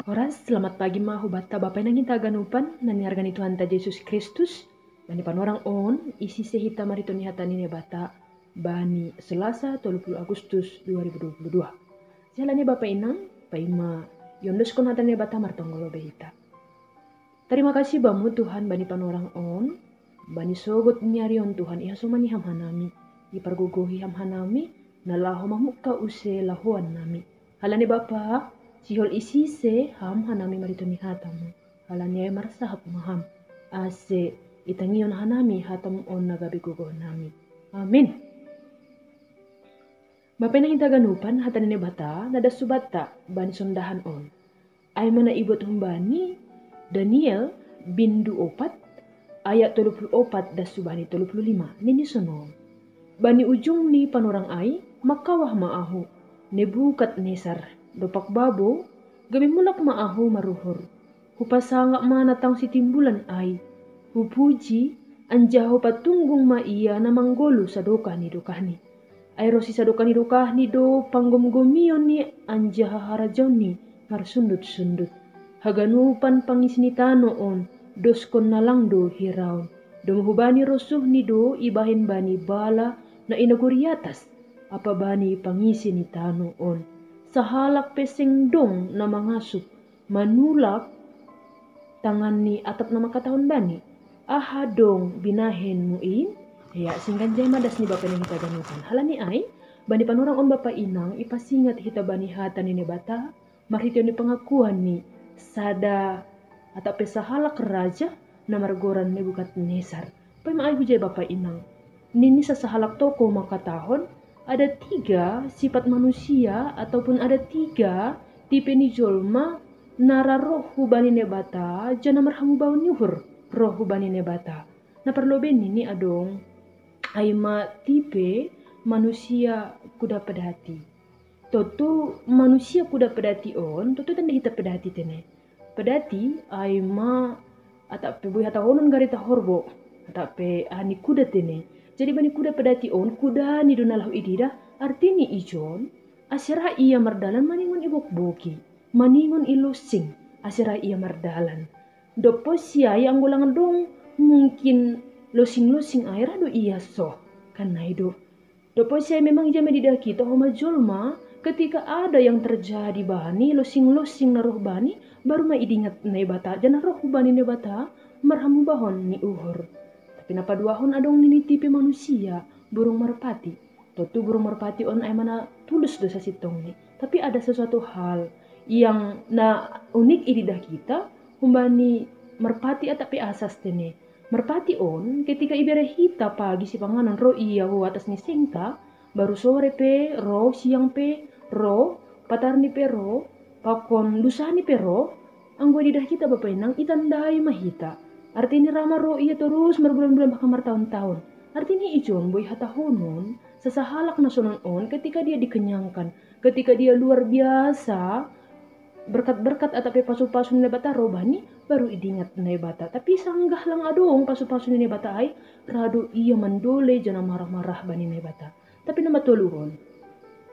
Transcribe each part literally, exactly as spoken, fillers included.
Horas, selamat pagi ma hubata Bapa inang hita ganupan na niarga ni Tuhanta Jesus Kristus. Bani panorang on, isi se hita marito ni hata ni Naibata bani Selasa tolu puluh Agustus dua ribu dua puluh dua. Sihala ni Bapa inang, paima iondoskon hata ni Naibata martonggo lobe hita. Tarima kasih bamu Tuhan bani panorang on, bani sogot ni ari on Tuhan ihasomani ham hanami, ipargogohi ham hanami, na laho mamukka use lahoan nami. Halani Bapa, sihol isi se ham hanami marito ni hatamu. Halani ai marsahap ma ham. Ase itangion hanami hatamu on na gabe gogoh nami. Amin. Bapa inang hita ganupan hata ni Naibata na das hubata bani sondahan on. Ai mana ibuat humbani Daniel bindu opat ayat tolu puluh opat das hubani tolu puluh lima nini sonon. Bani ujung ni panorang ai makawah ma ahu Nebukadnesar dopak babo gabe mulak ma ahu maruhur. Hupasangap ma na tang sitimbulan ai. Hupuji anjaha hupatunggung ma ia na manggolu sadokah ni dokahni. Ai rosi sadokah ni dokahni do panggomgomion ni anjaha harajaon ni marsundut-sundut. Haganupan pangisi ni tano on doskon na lang do hiraon. Domu hubani rosuhni do ibahen bani bala na i nagori atas, apa bani pangisi ni tano on. Sahalak pe seng dong na mangasup manulak tangan ni atap na mangkatahon bani, aha dong binahenmu in? Ya, singgan jai ma das ni Bapa inang hita ganupan. Halani ai, bani panorang on Bapa inang ipasingat hita bani hata ni Naibata marhitei ni pangakuan ni sada atap pe sahalak raja na margoran Nebukadnesar. Paima ai hujai Bapa inang. Nini sasahalak tokoh mangkatahon, ada tiga sifat manusia ataupun ada tiga tipe ni jolma na ra roh hubani Naibata jana marhamubaon ni uhur roh hubani Naibata. Na parlobei nini adong ai ma tipe manusia kuda pedati. Tontu manusia kuda pedati on, tontu tanda hita pedati tene. Pedati ai ma atap pe boi hatahonon garita horbo, atap pe ani kuda tene. Jadi bani kuda pedati on, kudani do na laho ididah, artini ijon, ase ra ia mardalan maningon ibokboki, maningon ilosing, ase ra ia mardalan. Dopo siai anggo lang dong mungkin losing-losing ai ra do ia soh, kan nai do. Dopo siai memang ija ma ididah hita homa jolma, ketika ada yang terjadi bani, losing-losing na roh bani, baru ma idingat Naibata, jana roh hubani Naibata marhamubahon ni uhur. Tapi na paduahon adong nini tipe manusia, burung merpati. Tontu burung merpati on ai mana tulus do sasintongni. Tapi ada sesuatu hal yang na unik ididah hita, humbani merpati atap pe asas tene. Merpati on, ketika ibere hita pagi sipanganon ro ia hu atas ni sengka, baru sore pe ro, siang pe ro, patarni pe ro, pakon lusani pe ro, anggo ididah hita Bapa inang itandai ma hita. Artini ra ma ro ia torus marbulan-bulan bahkan martaon-taon. Artini ijon boi hatahonon, sasahalak na sonon on ketika dia dikenyangkan, ketika dia luar biasa, berkat-berkat atap pe pasu-pasu ni Naibata ro bani, baru idingat Naibata. Tapi sanggah lang adong pasu-pasu ni Naibata ai, ra do ia mandole jana marah-marah bani Naibata. Tapi na matoluhon,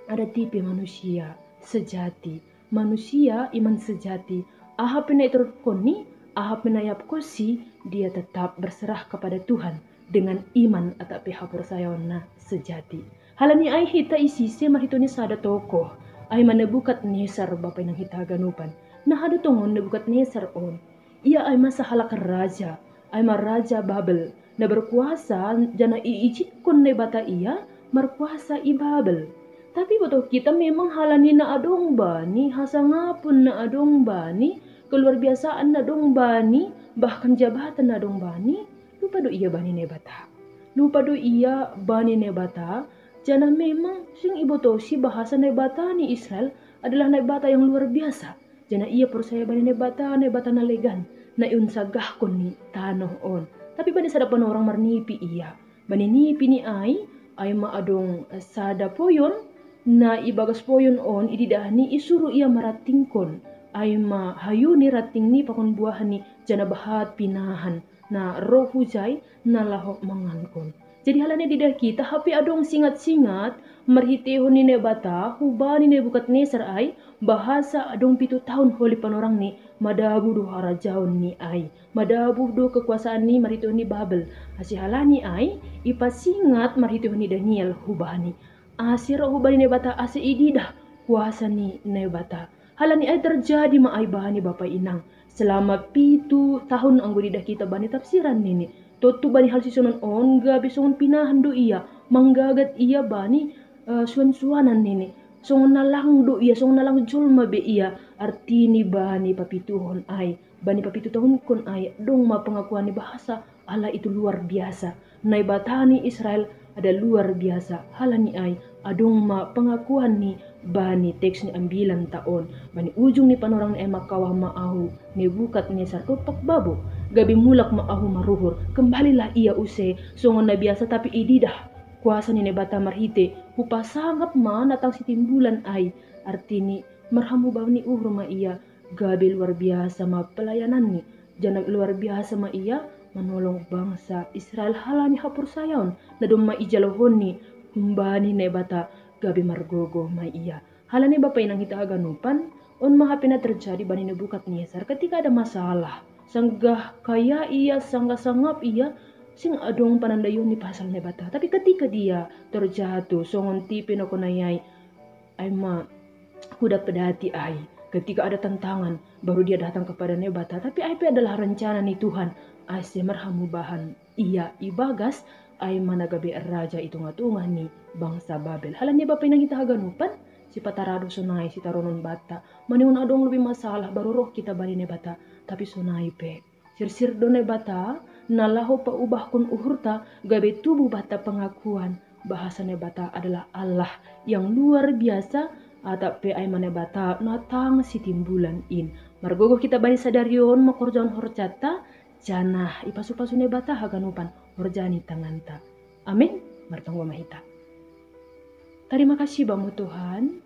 ada tipe manusia sejati, manusia iman sejati. Aha pe na itorutkonsi, aha pe na iapkonsi, dia tetap berserah kepada Tuhan dengan iman atap pe haporsayaonna sejati. Halani ai hita isise marhitei ni sada tokoh, ai ma Nebukadnesar Bapa inang hita ganupan. Na aha do tongon Nebukadnesar on? Ia ai ma sahalak raja, ai ma raja Babel, na berkuasa jana iijinkon Naibata ia markuasa i Babel. Tapi botoh hita memang halani na adong bani, hasangapon na adong bani, keluar biasaan na adong bani, bahkan jabatan na adong bani, lupa do ia bani Naibata. Lupa do ia bani Naibata, jana memang seng ibotosi bahasa Naibata ni Israel adalah Naibata yang luar biasa. Jana ia porsaya bani Naibata, Naibata na legan, na iunsagahkon ni tanoh on. Tapi bani sada panorang marnipi ia. Bani nipi ni ai, ai ma adong sada poyon, na ibagas poyon on ididahni isuru ia marantingkon, ai ma hayuni, rantingni pakon buahni, jana bahat pinahan, na ro hujai na laho mangankon. Jadi halani didah kita hape adong singat-singat marhitehon ni Naibata hubani Nebukadnesar ai, bahasa adong pitu tahun holi panorangni madabu do harajaon ni ai, madabu do kekuasaan ni marhitehon ni Babel. Ase halani ai ipasingat marhitehon ni Daniel hubani, ase ro hubani Naibata ase ididah kuasa ni Naibata. Halani ai terjadi ma ai bani bapa inang selama pitu tahun anggo didah kita bani tafsiran nini. Tontu bani hal sisonon on gabe songon pinahan do ia, manggagat ia bani uh, suan-suanan nini. Songon nalang do ia, songon nalang jolma be ia. Artini bani papituhon ai, bani papitu tahunkon ai, dong ma pengakuan ni bahasa Allah itu luar biasa. Naibata ni Israel ada luar biasa. Halani ai adong ma pengakuan ni bani teks ni ambilan ta on. Bani ujung ni panorang ni ai mangkawah ma ahu Nebukadnesar dompak babo, gabe mulak ma ahu maruhur. Kembalilah ia use songon na biasa, tapi ididah kuasa ni Naibata marhite hupasangap ma na tang sitimbulan ai. Artini marhamu bani uhur ma ia, gabe luar biasa ma pelayananni. Jana luar biasa ma ia manolong bangsa Israel halani haporsayaon na domma ijalohonni humbani Naibata, gabe margogoh ma ia. Halani bapa inang hita haganupan, on ma hape na terjadi bani Nebukadnesar ketika ada masalah. Sanggah kaya ia, sanggah sangap ia, sing adong panandaion ni pasal Naibata. Tapi ketika dia terjatuh songon tipe na konayai, ai ma kuda pedati ai. Ketika ada tantangan, baru dia datang kepada Naibata. Tapi ai pe adalah rencana ni Tuhan ase marhamubahan ia ibagas ai ma na gabe raja i tongah-tongah ni bangsa Babel. Halani bapa inang hita haganupan, sipata ra do sonai sitaronon banta. Maningon adong lobi masalah baru roh kita bani Naibata. Tapi sonai pe sirsir do Naibata na laho paubahkon uhurta gabe tubuh banta pengakuan bahasa Naibata adalah Allah yang luar biasa. Atap pe ai ma Naibata na tang sitimbulan in. Margogoh kita bani sadari on mangkorjahon horjanta, janah ipasu-pasu Naibata haganupan horja ni tanganta. Amin. Martonggo ma hita. Tarima kasih bamu Tuhan.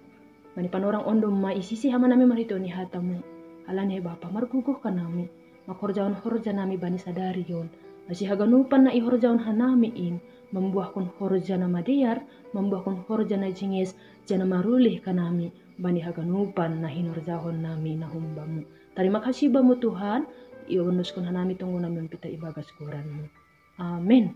Bani panorang on domma isisi hamanami marhitehon ni hatamu. Halani ai Bapa margogoh hanami mangkorjahon horja nami bani sadari on. Ase haganupan na ihorjahon hanami in mambuahkon horja na madear, mambuahkon horja na jinges, jana marulih hanami bani haganupan na hinorjahon nami na humbamu. Tarima kasih bamu Tuhan, iondoskon hanami tonggo nami on pita ibagas goranmu. Amen.